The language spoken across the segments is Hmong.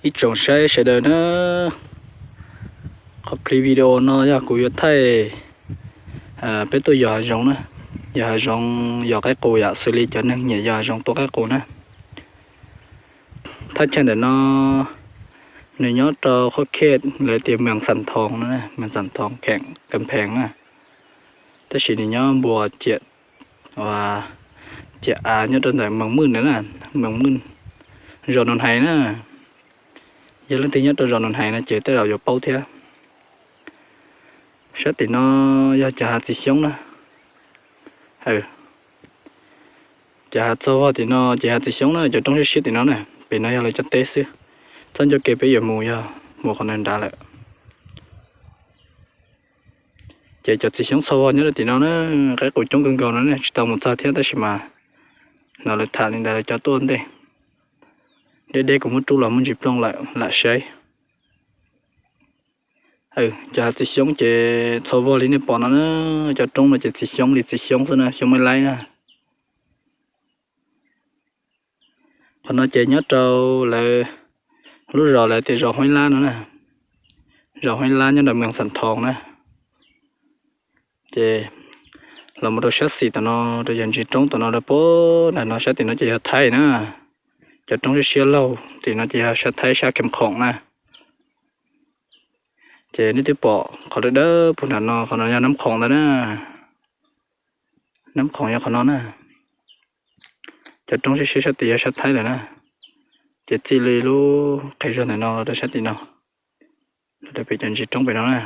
Ib tsoom saib sawv daws na, qhov clip video no yog kuv yuav thaij peb tuaj yos hav zoov na, yos hav zoov yos qaib qus yom, xws li cov neeg nyiam yos hav zoov tua qaib qus na. Thaj chaw ntawm no nws nyob rau qhov khej lawv tias Mees Xam Thoos no, Mees Xam Thoos kheem Kas Phees na, tab sis nws nyob npuas ciam, ciam av nyob rau ntawm Mees Mwj na, Mees Mwj, zos Noos Hais na. Yog leej twg nyob rau zos Noos Hais no ces tej zaum yuav paub thiab. Sab tim no yog cov hav txiv xyoob na. Cov hav txog vog tim no ces hav txiv xyoob na, cov roob siab siab tim no na. Pem no yog lawv cov teb xwb. Txoj ncauj kev peb yuav mus yog mus qhov no nrad lawm. Ces cov txiv xyoob txog vog nyob rau tim no na, qaib qus coob kawg nkaus no ne, tsis tau mus txog thiab tab sis mas no lawv tham li ntawd lawv cov tuaj ntej. Deb deb kuv muab rub los muaj ntsis plooj lawm lam saib. Cov hav txiv xyoob ces txog vog li nej pom no na, cov roob no ces txiv xyoob li txiv xyoob xwb na, xyoob maib laib na. Qhov no ces nyob rau lawv lub zos lawv tias zos Huaib Lab no na, zos Huaib Lab nyob rau Mees Xam Thoos na. Ces los mus rau sab xis tom no, rau yog ntsis roob tom no rau puag nram no, sab tim no ces yog Thaib na. Cov roob siab siab laug tim no ces yog sab Thaib sab Kees Khoom na. Ces nej twb pom qhov dawb dawb puag nram no, qhov no yog Nab Khoom ntawd na. Nab Khoom yog qhov no na. Cov roob siab siab sab tid yog sab Thaib lawm na. Ces txij li lub qhov zog ntawm no los rau sab tim no, los rau pem cov ntsis roob pem no na.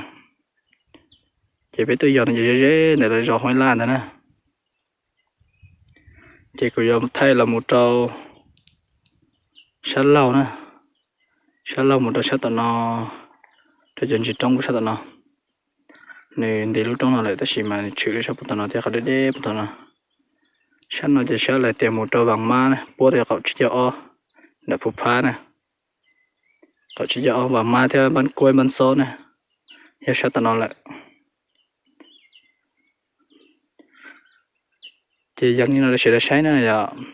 Ces peb tuaj yos no ces ze ze ntawm lawv zos Huaib Lab ntawd na. Ces kuv yuav thaij los mus rau sab laug na, sab laug mus rau sab tom no, rau cov ntsis roob puag sab tom no. Nws nti lub roob no lawm tab sis mas nws tshwm lub sab puag tom no thiab, qhov deb deb puag tom no. Sab no ces sab lawv tias mus rau Vas Mab na, puab rau qaum tsib caug ob nram Phu Phab na. Qaum tsib caug ob Vas Mab thiab Npab Kuaib Npab Xob na, yog sab tom no lawm. Ces yees li no rau sawv daws saib na yom.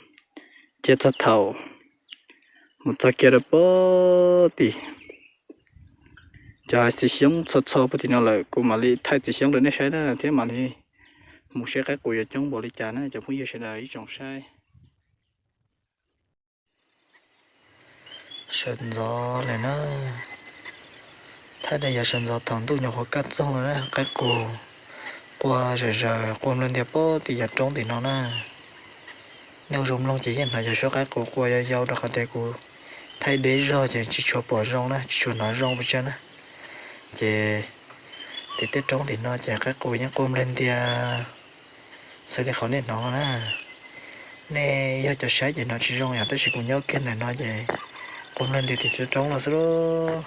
Cia txog thaum mus txog kiag rau puag tim cov hav txiv xyoob txho txho puag tim no lawm kuv mam li thaij txiv xyoob rau nej saib na, thiab mam li mus saib qaib qus yuav coob npaum li cas na cov phooj ywg sawv daws ib tsoom saib. Sawv ntxov lawm na, thaij li yog sawv ntxov thaum ntuj nyuam qhuav kaj txoog na, qaib qus qua zawm zaws qua nplawg ntias puag tim yav roob tim no na. Nej ua zoo mloog ces yeej hnov cov suab qaib qus qua yau yau rau qhov tias kuv thaij deb zog ces tsis tshua pom zoo na, tsis tshua hnov zoo pes tsawg na. Ces tim tej roob tim no ces qaib qus yeej qua nplawg ntias xws li qhov nej hnov no na. Nej yog cov saib ces hnov tsis zoo yom, tab sis kuv nyob kiag ntawm no ces qua nplawg ntias tim tej roob no xwb lauj.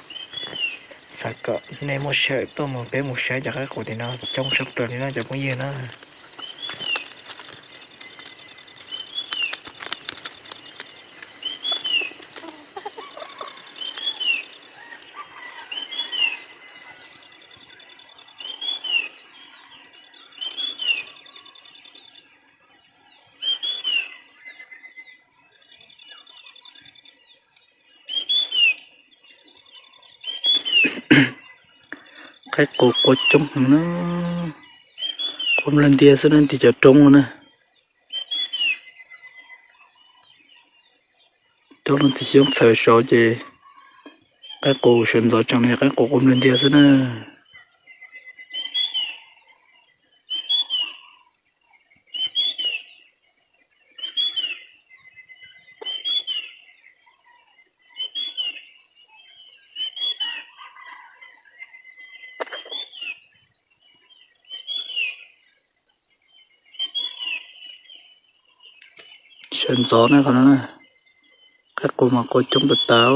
Xav kom nej muaj sij hawm tuaj mus peb mus saib cov qaib qus tim no coob tshaj plaws li no cov phooj ywg na. Qaib qus qua coob heev na, qua nplawg ntias xwb na tim cov roob no na. Cov lub txiv xyoob txhawv saud ces qaib qus sawv ntxov tsees li qaib qus qua nplawg ntias xwb na. Sawv ntxov na qhov no, qaib qus mas qua coob tas tas.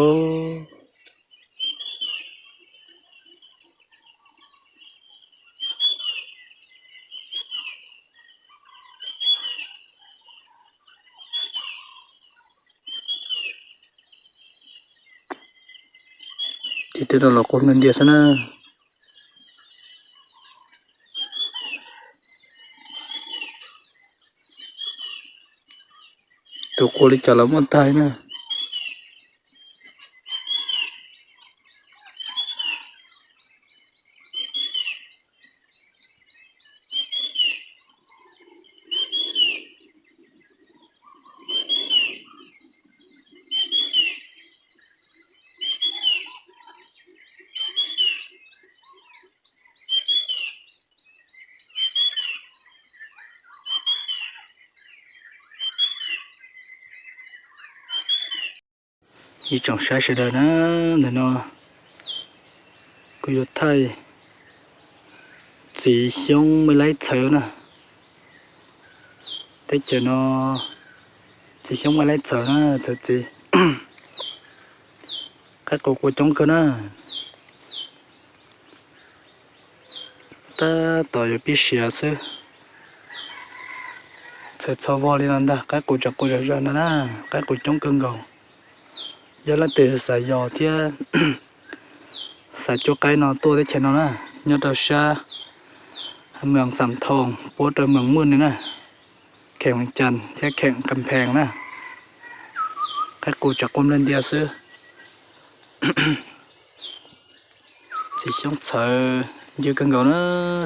Ces tej no los qua nplawg ntias xwb na. Tus qua li cas los muaj tag na. Ib tsoom saib sawv daws na, ntawm no kuv yuav thaij txiv xyoob maib laib txhawv na. Teb chaws no txiv xyoob maib laib txhawv na, txhawv txiv. Qaib qus qua coob kawg na. Tab tom yuav pib siav xwb. Txhawv txho vog li no ntag, qaib qus tsam qua zom zaws no na, qaib qus coob kawg nkaus. Yog leej twg xav yos thiab xav cuab qaib no tuaj teb chaws no na, nyob rau sab Mws Xam Thoos puab rau Mws Muj no na, kheem Vees Cas thiab kheem Kas Phees na. Qaib qus tsam qua nplawg ntias xwb. Txiv xyoob txhawv ncw kawg nkaus na,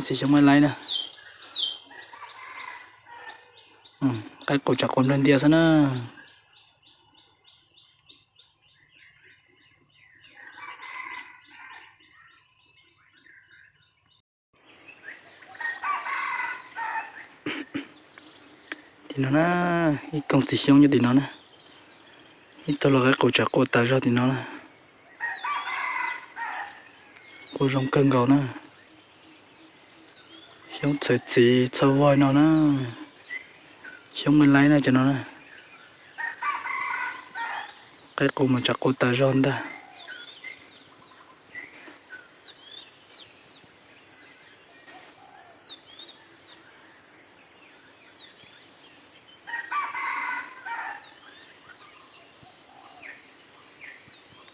txiv xyoob maib laib na. Qaib qus tsam qua nplawg ntias xwb na. Tim no na, ib koog txiv xyoob nyob tim no na. Ib tug los qaib qus tsam qua tas zog tim no na. Qua zoo kawg nkaus na. Xyoob txhawv txiv txhawv vog no na. Xyoob maib laib na cov no na. Qaib qus mas tsam qua tas zog ntag.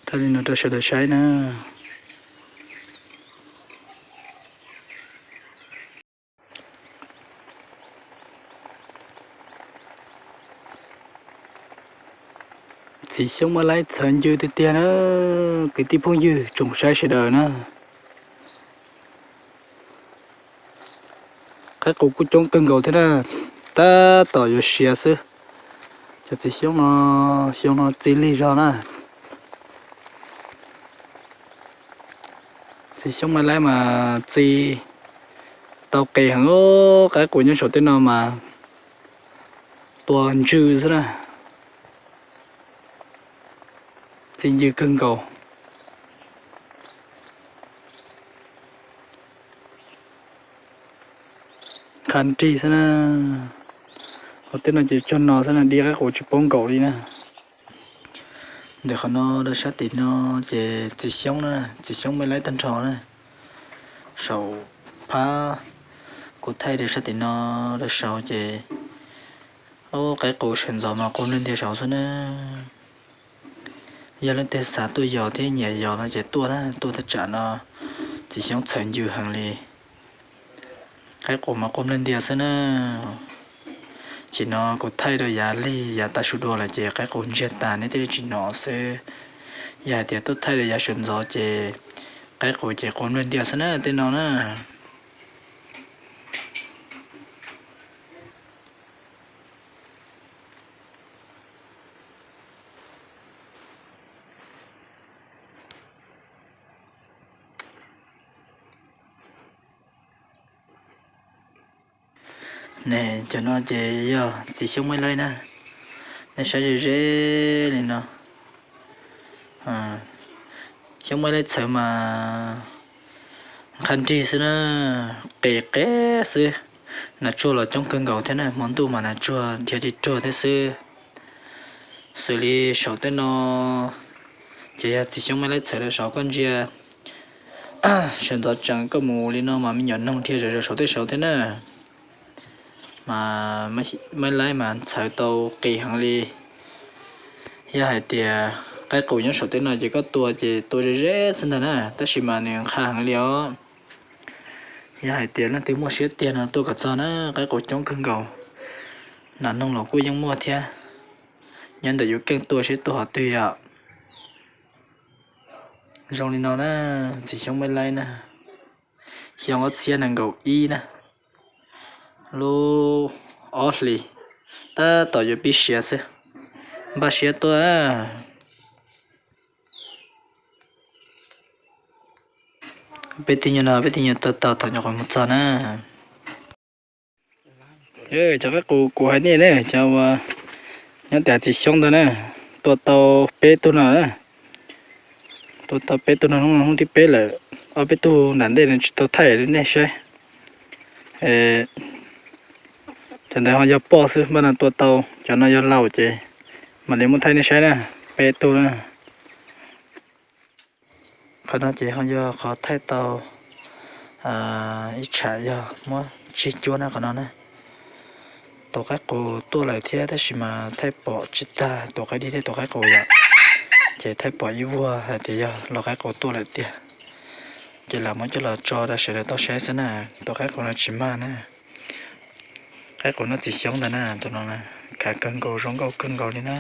Thaij li no rau sawv daws saib na. Txiv xyoob maib laib txhawv ncw tiag tiag na, kwv tij phooj ywg tsoom saib sawv daws na. Qaib qus kuj coob kawg nkaus thiab na, tab tom yuav siav xwb. Cov txiv xyoob no, xyoo no txi lig zog na. Txiv xyoob maib laib mas txi tau qis heev, qaib qus nyob saum tej no mas tua ntsw xwb na. Txi ncw kawg nkaus. Qha nrig xwb na. Hauv tej no ces cog no xwb na, di qaib qus tsis paub nkaus li na. Ntawm qhov no rau sab tim no ces txiv xyoob na, txiv xyoob maib laib tag nrho na. Saum phab kuv thaij rau sab tim no rau saud ces, qaib qus sawv ntxov mas qua nplawg ntias saud xwb na. Yog leej twg xav tuaj yos thiab nyiam yos no ces tuaj na, tuaj thaj tsam no txiv xyoob txhawv ncw heev li. Qaib qus mas qua nplawg ntias xwb na. Tsim no kuv thaij rau yav lig yav tav su dua lawm ces qaib qus ntsiag tas neb thiaj li tsis hnov xwb. Yog hais tias tuaj thaij rau yav sawv ntxov ces qaib qus ces qua nplawg ntias xwb na tej no na. Ne, cov no ces yog txiv xyoob maib laib na. Nej saib ze ze li no. Xyoob maib laib txhawv mas nqha nrig xwb na, qis qis xwb. Nas tsuag los coob kawg nkaus thiab na, hmo ntuj mas nas tsuag dhia ris ruag thiab xwb. Xws li saum tej no ces yog txiv xyoob maib laib txhawv rau saud koj ntsia. Sawv ntxov tsees koj mus li no mas me nyuam noog dhia zom zaws saum tej saud thiab na. Mas maib laib mas txhawv tau qis heev li. Yog hais tias qaib qus nyob saum tej no ces koj tua ces tua ze ze xwb ntag na, tab sis mas nws nqha heev li os. Yog hais tias leej twg muaj siab tiag no tuaj kom txog na, qaib qus coob kawg nkaus. Nas noog los kuj yeej muaj thiab. Nyob ntawm yus keej tua seb tua qhov twg yom. Zoo li no na, txiv xyoob maib laib na, xyoo ob txhiab nees nkaum ib na, lub ob hlis, tab tom yuav pib siav xwb, npaj siab tuaj. Peb tig nyuag no, peb tig nyuag tau tau thaum nyuam qhuav mus txog na. Cov qaib qus kuv hais nej ne, cov uas nyob tias txiv xyoob ntawd na, Tua tau peb tug no, tua tau peb tug no, hnub thib peb lawm. Ob peb tug nram ntej no tsis tau thaij nej saib. Cov ntawd ho yog poj xwb, npaj no tua tau, cov no yog laus ces mam li muab thaij nej saib na, peb tug na. Qhov no ces ho yog qhov thaij tau ib tsham yog muab tsig cuab na qhov no na. Tus qaib qus tuaj lawm thiab tab sis mas thaij pom tsis tag, tus qaib dig thiab tus qaib qus yom, ces thaij pom ib vuag hais tias yog los qaib qus tuaj lawm tiag. Ces lam muab coj los tso rau sawv daws tau saib xwb na. Tus qaib qus no tsis mag na, qaib qus noj txiv xyoob ntag na, tus no khav kawg nkaus, zoo nkauj kawg nkaus li na.